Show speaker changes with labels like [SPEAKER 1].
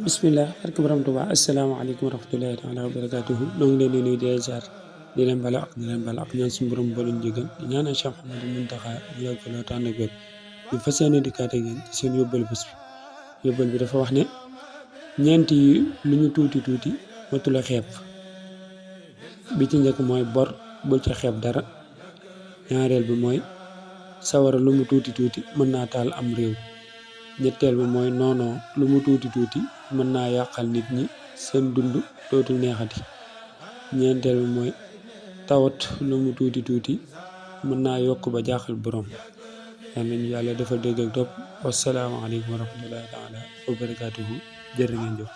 [SPEAKER 1] bismillah barke borom Tuubaa asalaamaaleykum wa rahmatullahi taala wa barakaatuhu noo ngi leen di nuyu di leen ziar di leen bala ak di leen bala ak ñaan suñu borom booluñ jégal di ñaanal Cheikh Mouhamadou Mountakha mu yàgg fi loolu tànn ak wér ñu fas yéene dikkaat ak yéen ci seen yóbbal bés bi yóbbal bi dafa wax ne ñeent yi lu ñu tuuti tuuti matula xeeb bi ci njëkk mooy bor bul ca xeeb dara ñaareel bi mooy sawara lu mu tuuti tuuti mën naa taal am réew ñetteel bi mooy noonoo lu mu tuuti tuuti mën naa yàqal nit ñi seen dund dootul neexati ñeenteel bi mooy tawat lu mu tuuti tuuti mën naa yokk ba jaaxal borom yal nañu yàlla defal dégg ak topp wasalaamaaleykum wa rahmatullahi taala wa barakaatuhu jërë ngeen jëf